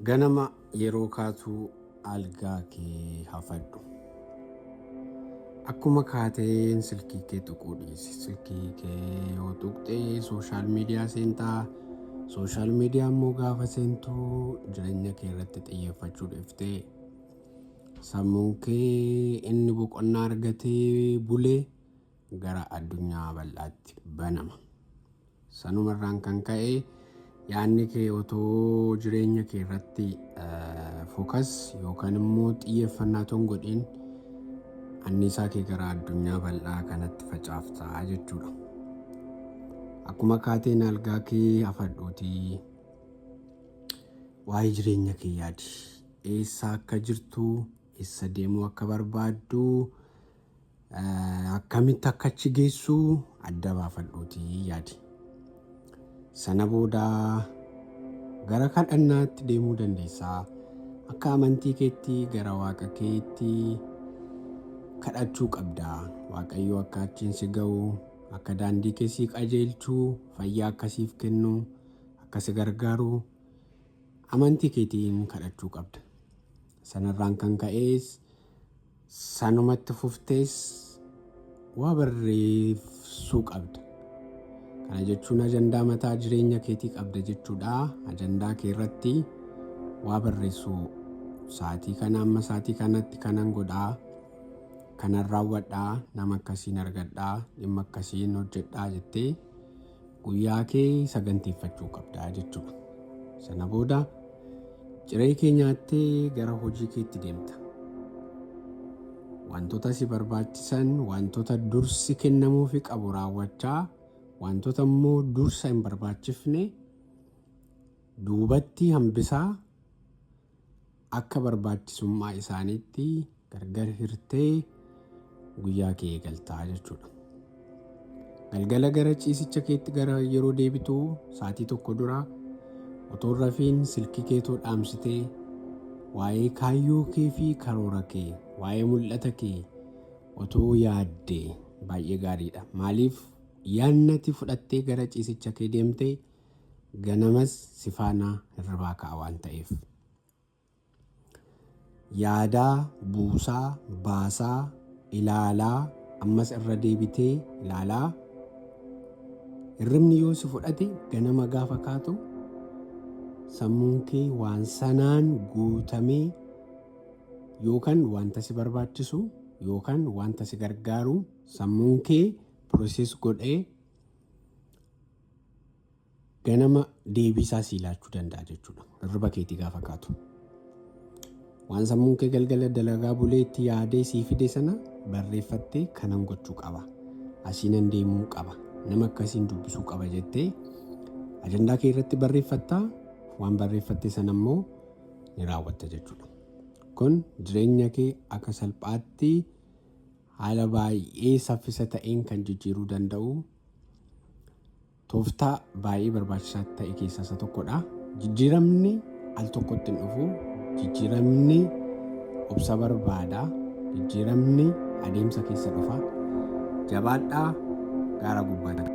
Ganama yeroo kaatu algaa kee hafadhu. Akkuma kaateen silkii kee tuquu dhiisi. Silkii kee yoo tuqxe social media seentaa. Social media immoo gaafa seentu jireenya kee irratti xiyyeeffachuu dhiiftee sammuun kee inni boqonnaa argatee bulee gara addunyaa bal'aatti banama. Sanumarraan kan ka'e yaadni kee otoo jireenya kee irratti focus yookaan immoo xiyyeeffannaa otoo hin godhin anniisaa kee gara addunyaa bal'aa kanatti facaaftaa jechuudha. Akkuma kaateen algaa kee hafadhuutii waa'ee jireenya kee yaadi. Eessa akka jirtu, eessa deemuu akka barbaaddu, akkamitti akka achi geessu adda baafadhuutii yaadi. Sana booda gara kadhannaatti deemuu dandeessaa. Akka amantii keetti gara waaqa keetti kadhachuu qabda. Waaqayyo akka achiin si ga'u, akka daandii kee si qajeelchu, fayyaa akka siif kennu, akka si gargaaru amantii keetiin kadhachuu qabda. Sanarraan kan ka'es sanumatti fuftees waa barreessuu qabda. Kana jechuun ajandaa mataa jireenya keetii qabda jechuudha. Ajandaa kee irratti waa barreessuu sa'aatii kana amma sa'aatii kanatti kanan godhaa, kanan raawwadhaa, nama akkasiin argadhaa, dhimma akkasiin hojjedhaa jettee guyyaa kee saganteeffachuu qabda jechuudha. Sana booda ciree kee nyaattee gara hojii keetti deemta. Wantoota si barbaachisan, wantoota dursi kennamuufi qabu raawwachaa, wantoota immoo dursa hin barbaachifne duubatti hambisaa akka barbaachisummaa isaaniitti gargar hirtee guyyaa kee eegaltaa jechuudha. Galgala gara ciisicha keetti gara yeroo deebitu sa'aatii tokko dura otoo hin rafiin silkii keetoo dhaamsitee waa'ee kaayyoo kee fi karoora kee, waa'ee mul'ata kee otoo yaadde baay'ee gaariidha. Maaliif yaadnati fudhattee gara ciisicha kee deemte ganamas si faana hirribaa ka'a waan ta'eef. Yaadaa, buusaa, baasaa, ilaalaa, ammas irra deebitee ilaalaa. Hirribni yoo si fudhate ganama gaafa kaatu sammuun kee waan sanaan guutamee yookaan wanta si barbaachisu yookaan wanta si gargaaru sammuun kee process godhee ganama deebii isaa sii laachuu danda'a jechuudha. Hirriba keetii gaafa kaatu. Waan sammuun kee galgala dalagaa bulee itti yaadee sii fide sana barreeffattee kanan gochuu qaba. Asiinan deemuu qaba. Nama akkasiin dubbisuu qaba jettee ajandaa kee irratti barreeffattaa waan barreeffatte sana immoo ni raawwatta jechuudha. Kun jireenya kee akka salphaatti haala baay'ee saffisa ta'een kan jijjiiruu danda'u tooftaa baay'ee barbaachisaa ta'e keessaa isa tokkodha. Jijjiiramni al tokkotti hin dhufu. Jijjiiramni obsa barbaada. Jijjiiramni adeemsa keessa dhufa. Jabaadhaa gaara gubbaatti.